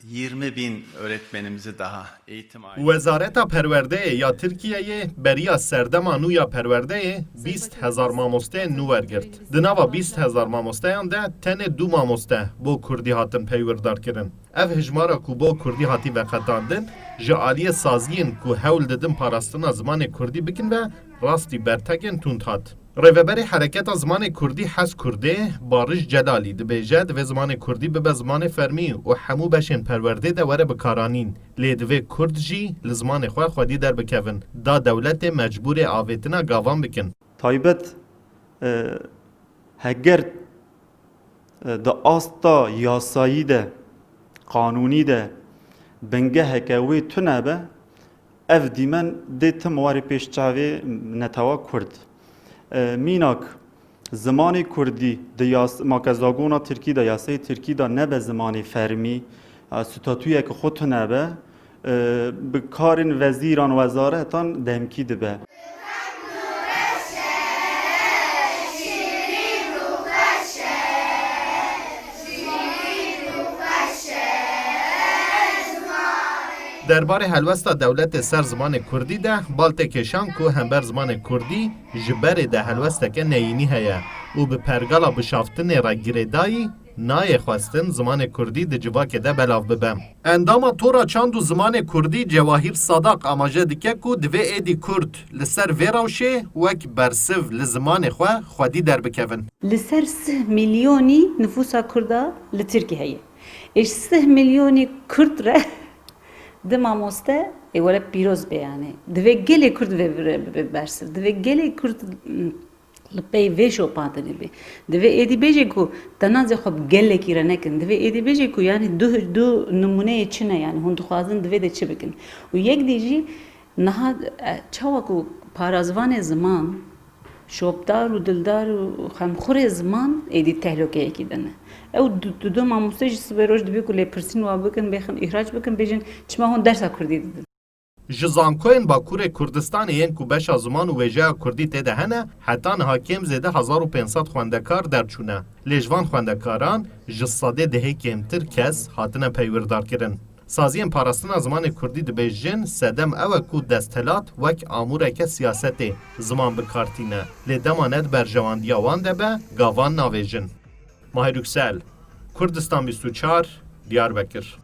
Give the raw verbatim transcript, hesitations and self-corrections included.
Yirmi bin öğretmenimizi daha eğitim ailesi. Wezareta Perwerdeyê ya Tirkiyeyê beriya serdema nû ya perwerdeyê bîst hezar mamosteyên nû wergirt. Di nava bîst hezar mamosteyan de tenê du mamoste bo kurdî hatin peywirdarkirin. Ev hijmara ku bo kurdî hatî veqetandin, ji aliyê saziyên ku hewl didin parastina zimanê kurdî bikin ve rastî bertekên tund hat. Rêveberê Hereketa Zimanê Kurdî Hes Kurdê, Barij Celalî dibêje, divê zimanê kurdî bibe zimanê fermî û hemû beşên perwerdê de were bikaranîn. Lê divê kurd jî li zimanê xwe xwedî derbikevin, da dewletê mecbûrê avêtina gavan bikin. Taybet, e, heger, e, di asta yasayî de, qanûnî de bingeheke wê tune be, ev dîmen dê tim warê pêş çavê netewa kurd. E, mînak, zimanê kurdî di yas-, makezagona tirkî de, yasayê tirkî de nebe zimanê fermî, e, statuyeke xwe tune be, e, bi karên vezîran, wezaretan demkî dibe. Derbarê helwesta dewletê ser zimanê kurdî de bal tê kêşan ku hember zimanê kurdî ji berê de helwesteke neyînî heye û bi pergala bişaftinê re girêdayî nayê xwestin zimanê kurdî di civakê de belav bibe. Endama Tora Çand û Zimanê Kurdî Cewahîr Sadak amaje dike ku divê êdî kurd li ser vê rewşê wek bersiv li zimanê xwe xwedî derbikevin. Li ser sih milyonî nifûsa kurda li Tirkî heye. Ê ji sih milyonî kurd re di mamoste ê were pîroz bê, yanî divê gelê kurd vê bire bibe bersiv. Divê gelê kurd, mm, li pey vê şopatinê bê. Divê êdî bêje ku te nazê xwe bi gelekî re nekin. Divê êdî bêje ku, yanî du, du nimûneyê çi ne, yanî hûn dixwazin divê de çi bikin. Û yek dî jî niha, e, çawa ku parazvanê ziman, şopdar û dildar û xemxurê ziman êdî tehlukeyekî de ne. Ew du, du, du mamoste jî sibê roj dibê ku lêpirsîn wa bikin, bêxin îhrac bikin, bêjin çima hûn dersa kurdî didin. Ji zankoyên Bakurê Kurdistanê yên ku beşa ziman û wêjeya kurdî tê de hene, heta niha kêm zêde hezar û pênc sed xwendekar derçûne. Lê ji van xwendekaran ji sedê dehê kêmtir kes hatine peywirdarkirin. Saziyên parastina zimanê kurdî dibêjin, sedem ew e ku desthilat wek amûreke siyasetê ziman bi kar tîne. Lê dema ne di berjewandiya wan de be, gavan navêjin. Mahir Yüksel, Kurdistan bîst û çar, Diyarbekir.